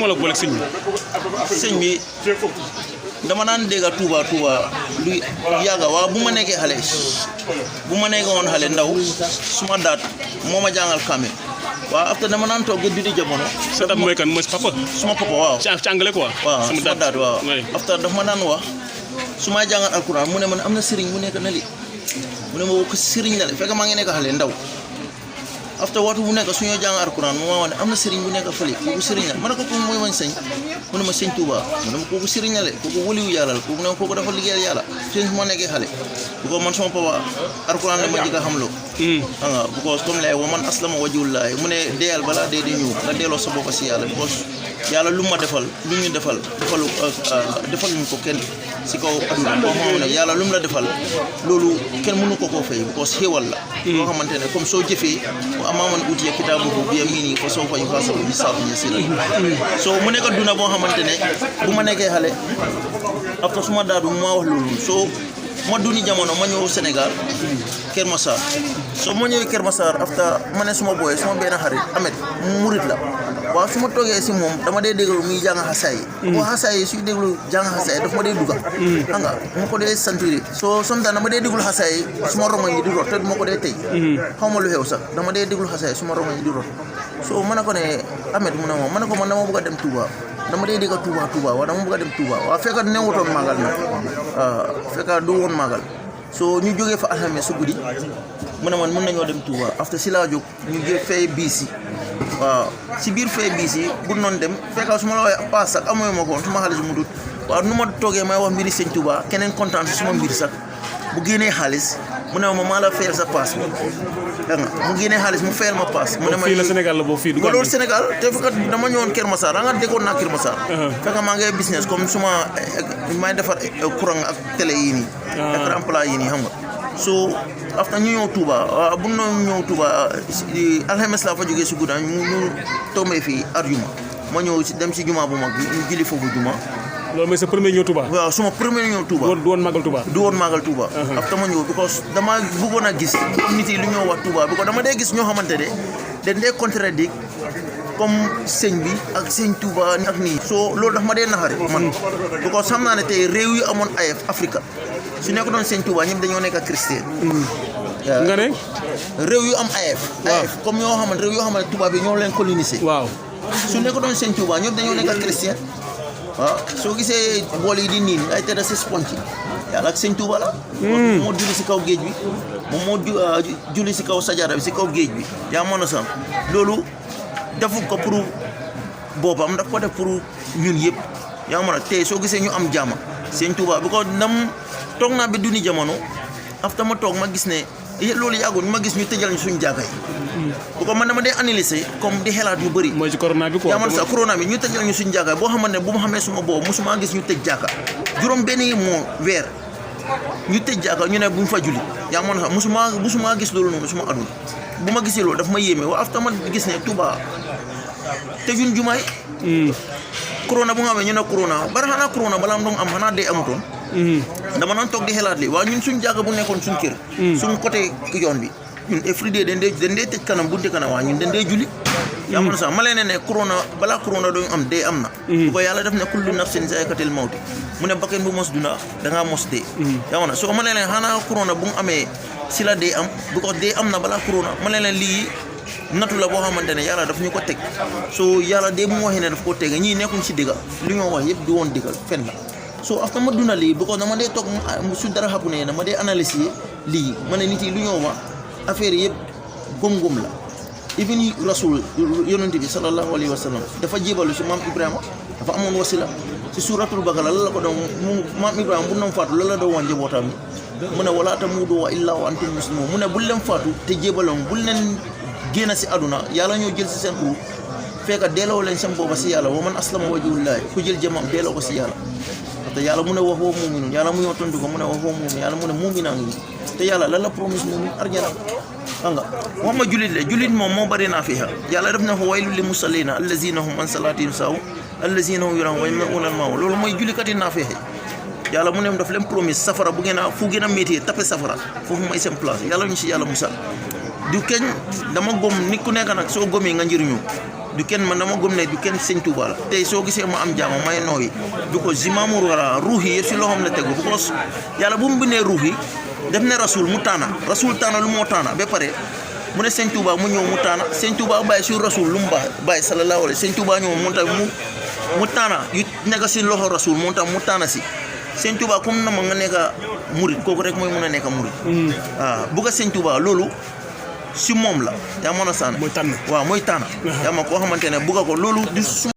moo la boole sëñ bi dama naan dégg Touba lu yàgga waaw bu ma nekkee xale bu ma nekkee woon xale ndaw suma daat moo ma jàngal kaamil waaw après dama naan toog di jamono. sa daat mooy kan mooy sa papa. suma papa waaw. ci anglais quoi. waaw suma daat waaw. après daf ma daan wax su ma jàngal alquran mu ne man am na sëriñ mu nekk na li mu ne ma ko sëriñ la fekk maa ngi nekk xale ndaw. after waxtu bu nekk suñoo jàng alquran mu ma wax ne am na sëriñ bu nekk fële kooku sëriñ la ma ne ko kooku mooy man sëñ mu ne ma sëñ Touba mu ne ma kooku sëriñ la de kooku waliwu yàlla la kooku ne ma kooku dafa liggéeyal yàlla sëñ moo nekkee xale bu ko man sama papa alquran la ma jëkk a xamloo nga because comme lay wa man aslama wajhullahi mu ne deyal balaa dee di ñëw nga delloo sa bopp si yàlla because yàlla lu ma defal lu ñu defal defaluñ ko kenn si kaw aduna boo xam ne yàlla lu mu la defal loolu kenn mënu ko koo fay because xéewal la boo xamante ne comme soo jëfee amaman utiya kitaabahu bi yaminihi fa sawfa yuhaasabu hisaaban yasiiran so mu nekk duna boo xamante ne bu ma nekkee xale après suma daadu ma wax loolu soo ma duni jamono ma ñëw Sénégal Kër Massar soo ma ñëwee Kër Massar after ma ne suma booyee suma benn xarit Ahmed murit la waaw su ma toogee si moom dama dee déglu muy jàng xasaay boo xasaay suy déglu jàng xasaay daf ma dee dugga xam nga ma ko dee sentir soo sometimes dama dee déglu xasaay suma rongoñ yi di rot te du ma ko dee tey xaw ma lu xew sax dama dee déglu xasaay suma rongoñ yi di rot soo ma ne ko ne Ahmed mu ne ma ne ko man dama bëgg a dem Touba dama dee dégg Touba waaw dama bëgg a dem Touba waaw fekk newutoon màggal nag fekk du woon màggal soo ñu jógee fa alxames su guddi mu ne man mën nañoo dem Touba after si laa jóg ñu jël fay biis yi waaw si biir fay biis yi bu noonu dem fekk su ma la waxee paas sax amoo ma ko woon suma xaalis mu dut waaw nu ma toogee may wax mbiri sëñ Touba keneen kontaan si suma mbir sax bu génnee xaalis mu ne ma maa la fayal sa paas bi dégg nga mu génnee xaalis mu fayal ma paas mu ne ma fii la Sénégal la boobu fii du loolu Sénégal te fekk dama ñëwoon Kër Massar nga déggoon naa Kër Massar fekk maa ngi business comme suma may defar courant ak télé yii nii écran plat yii nii xam nga so after ñu ñëw Touba waaw bu ñu ñëw Touba alxames laa fa jógee si guddi ñu tombé fii arjuma ma ñëw si dem si juma bu mag bi ñu julli foofu juma loolu mooy sa premier ñëw Touba. waaw suma premier ñëw Touba. du woon màggal Touba. du woon màggal Touba. after ma ñëw because dama bëggoon a gis nit yi lu ñoo wax Touba because dama dee gis ñoo xamante ne dañ dee contradict comme sëñ bi ak sëñ Touba ak nii. so loolu daf ma dee naxare man because xam naa ne tey réew yu amoon ayef Afrique su nekk doon sëñ Touba ñëpp dañoo nekk ak chrétien. nga ne. réew yu am ayef. ayef comme yoo xamante réew yoo xamante Touba bi ñoo leen colonisé. waaw su nekk doon sëñ Touba ñëpp dañoo nekk ak chrétien. waaw soo gisee bool yi di niin ay tëdd si sponge yàlla ak sëñ Touba la moo julli si kaw géej bi moom moo julli si kaw sajara bi si kaw géej bi yaa mën a sam loolu defu ko pour boppam daf ko def pour ñun yëpp yaa mën a tey soo gisee ñu am jàmm sëñ Touba bi ko ndam toog naa bi duni jamono after ma toog ma gis ne loolu yàggul ma gis ñu tëjal ñu suñu jàkka yi bu ko man dama dee analyser comme di xelaat yu bëri mooy ci corona bi quoi yaa man sax corona bi ñu tëjal ñu suñu jàkka boo xamante ne bu ma xamee suma boobu musuma gis ñu tëj jàkka juróom benn moo weer ñu tëj jàkka ñu ne bu ñu fa julli yaa man sax musuma gis loolu noonu suma aduna bu ma gisee loolu daf ma yéeme waa after ma gis ne Touba tëjuñ jumaay corona bu nga xamee ñu ne corona bara xanaa corona balaa am doon am xanaa dee amutoon dama naan toog di xelaat li waaw ñun suñu jàkka bu nekkoon suñu kër suñu côté yoon bi ñun every day dañ dee tëj kanam bunte kanam waa ñun dañ dee julli yaa man sax ma leen ne corona balaa corona doon am dee am na bu ko yàlla def ne kullu nafsin zaa'iqatul mawti mu ne bakkan bu mos dunda dangaa mos dee yaa man soo ma leen xanaa corona bu mu amee si la dee am bu ko dee am na balaa corona ma leen lii natu la boo xamante ne yàlla daf ñu ko teg soo yàlla dee bu mu waxee ne daf ko teg ñii nekkuñ si digga li ñoo wax yëpp di woon diggal fen la so after ma duna lii because dama dee toog su dara xapu ne dama dee analyser lii ma ne nit yi lu ñoo wax affaire yëpp gom-gom la even rasul yonent bi sallallahu alayhi wa sallam dafa jébalu si maam Ibrahima dafa amoon wasila si suratul Baqara la ko doon maam Ibrahima bu noon faatu la doon wax njabootam yi mu ne wala tamuutu illaa wa antum muslimuun mu ne bul leen faatu te jébaloon bul leen génn si aduna yàlla ñoo jël si seen ruux fekk delloo leen seen booba si yàlla wa man aslama wajhullaahi ku jël jëmam delloo ko si yàlla te yàlla mu ne wax woo muuminun yàlla mu ñëw tontu ko mu ne wax woo muumin yàlla mu ne muuminaa ngi te yàlla lan la promise muumin arjana xam nga wax ma julit moom moo bëri naa fi yàlla def na fa waylul lil musallina allazina hum an salatihim sahun allazina hum yura'un wa yamna'una al-ma'un loolu mooy julikati naa fi yàlla mu ne daf leen promise safara bu ngeen a fu gën a métier tapé safara foofu mooy seen place yàlla ñu si yàlla musal du keñ dama gom nit ku nekk nag soo gomee nga njëriñu du kenn man dama gëm ne du kenn sëñ Touba la tey soo gisee ma am jaama may nooyi because zimaamul wara ruux yi yëpp si loxoom la tegu because yàlla bu mu bindee ruux yi def ne rasul mu taana rasul taana lu moo taana ba pare mu ne sëñ Touba mu ñëw mu taana sëñ Touba bàyyi si rasul lu mu bàyyi sallallahu alayhi sëñ Touba ñëw mu tax mu taana yu nekk si loxo rasul mu tax mu taana si sëñ Touba comme na ma nga nekk murit kooku rek mooy mun a nekk murit waaw bugg a sëñ Touba loolu si moom la yaa mën a sànni mooy tànn waaw mooy tànn yaa ma koo xamante ne bugg ko loolu du